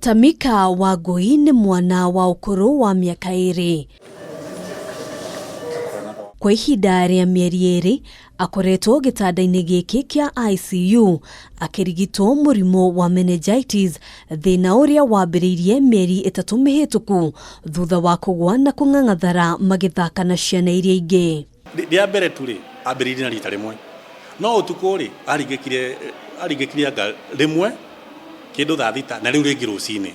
Tamika Wangui nĩ mwana wa ũkũrũ wa mĩaka 2. Kwa ihinda rĩa mĩeri 2 akoretwo gĩtanda-inĩ gĩkĩ kĩa ICU akĩrigitwo mũrimũ wa meningitis, thĩna ũrĩa wambĩrĩirie mĩeri 3 mĩhĩtũku thutha wa kũgwa na kũng'ang'athara magĩthaka na ciana iria ingĩ. Rĩa mbere tu rĩ, ambĩrĩirie na rita rĩmwe, no ũtukũ rĩ, arigĩkire anga rĩmwe kĩndũ thaa 6 na rĩu rĩngĩ rũcinĩ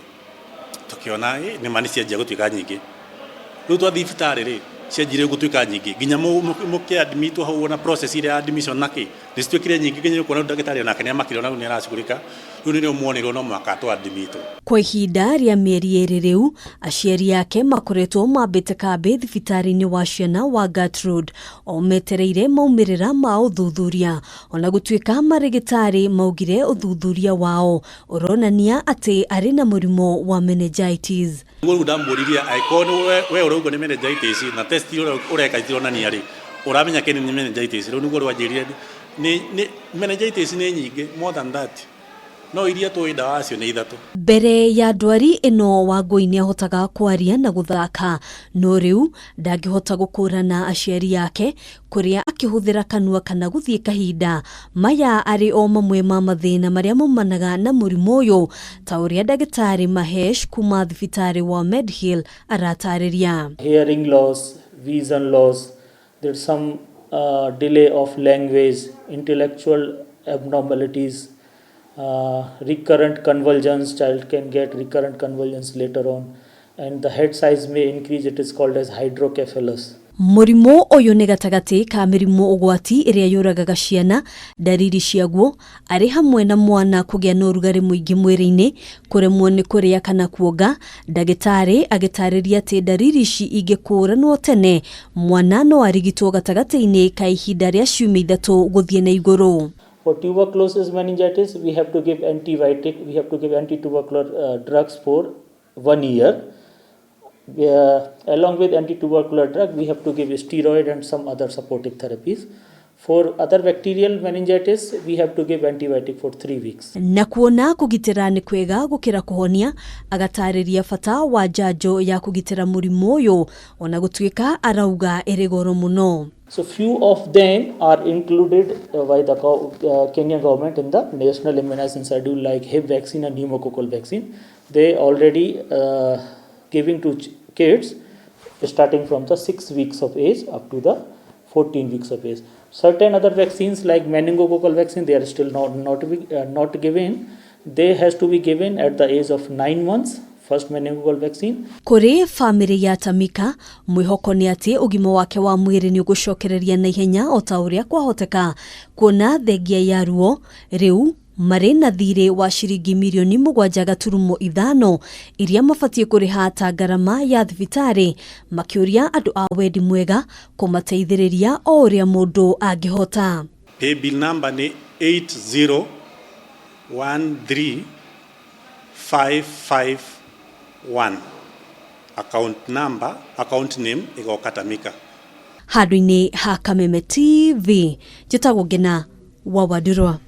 tũkĩona nĩma nĩ cianjia gũtuĩka nyingĩ. Rĩu twathiĩ thibitarĩ rĩ, cianjirie gũtuĩka nyingĩ nginya mũkĩadmitwo hau ona process ĩrĩa ya admission na kĩ nĩ cituĩkire nyingĩ nginya ũkona ndagĩtarĩ onake nĩ amakire ona rĩu nĩ aracugurika. Rĩu nĩrĩo muonirwo no mũhaka twadmitwo. Kwa ihinda rĩa mĩeri 2 rĩu, aciari ake makoretwo mambĩte kambĩ thibitarĩ-inĩ wa ciana wa Gertrude o metereire maumĩrĩra ma ũthuthuria. Ona gũtuĩka marĩgĩtarĩ maugire ũthuthuria wao ũronania atĩ arĩ na mũrimũ wa meningitis. Rĩu ndamũririe angĩkorwo nĩ we ũrauga nĩ meningitis na test ĩrĩa ũreka itironania rĩ, ũramenya kĩ nĩ meningitis? Rĩu nĩguo rwanjĩrire nĩ meningitis nĩ nyingĩ more than that, no iria tũĩ ndawa cio nĩ 3. Mbere ya ndwari ĩno Wangui nĩahotaga kwaria na gũthaka, no rĩu ndangĩhota gũkũrana aciari ake kũrĩa akĩhũthĩra kanua kana gũthiĩ kahinda. Maya arĩ o mamwe ma mathĩna marĩa maumanaga na mũrimũ ũyũ, ta ũrĩa ndagĩtarĩ Mahesh kuma thibitarĩ wa Medhill aratarĩria. Hearing loss, vision loss, there's some delay of language, intellectual abnormalities, recurrent convulsions, child can get recurrent convulsions later on, and the head size may increase, it is called as hydrocephalus. Mũrimũ ũyũ nĩ gatagatĩ ka mĩrimũ ũgwati ĩrĩa yũragaga ciana. Ndariri ciaguo arĩ hamwe na mwana kũgĩa na ũrugarĩ mũingĩ mwĩrĩ-inĩ, kũremwo nĩ kũrĩa kana kuonga. Ndagĩtarĩ agĩtarĩria atĩ ndariri ici ingĩkũranwo tene, mwana no arigitwo gatagatĩ-inĩ ka ihinda rĩa ciumia 3 gũthiĩ na igũrũ. For tuberculosis meningitis, we have to give antibiotic, we have to give anti-tubercular drugs for 1 year. Along with anti-tubercular drug, we have to give steroid and some other supportive therapies. For other bacterial meningitis, we have to give antibiotic for 3 weeks. Na kuona kũgitĩra nĩ kwega gũkĩra kũhonia, agatarĩria bata wa njanjo ya kũgitĩra mũrimũ ũyũ ona gũtuĩka arauga ĩrĩ goro mũno. So few of them are included by the Kenyan government in the national immunization schedule, like Hib vaccine and pneumococcal vaccine. They already giving to kids starting from the 6 weeks of age up to the 14 weeks of age. Certain other vaccines like meningococcal vaccine, they are still not given. They has to be given at the age of 9 months. First meningococcal vaccine. Kũrĩ bamĩrĩ ya Tamika, mwĩhoko nĩ atĩ ũgima wake wa mwĩrĩ nĩ ũgũcokereria na ihenya o ta ũrĩa kwahoteka, kuona thengia ya ruo rĩu marĩ na thirĩ wa ciringi mirioni 7.5 iria mabatiĩ kũrĩha ta ngarama ya thibitarĩ, makĩũria andũ a wendi mwega kũmateithĩrĩria o ũrĩa mũndũ angĩhota. Paybill number nĩ 8013551. Account number, account name igoka Tamika. Handũ-inĩ ha Kameme TV, njĩtagwo Ngena wa Wandurwa.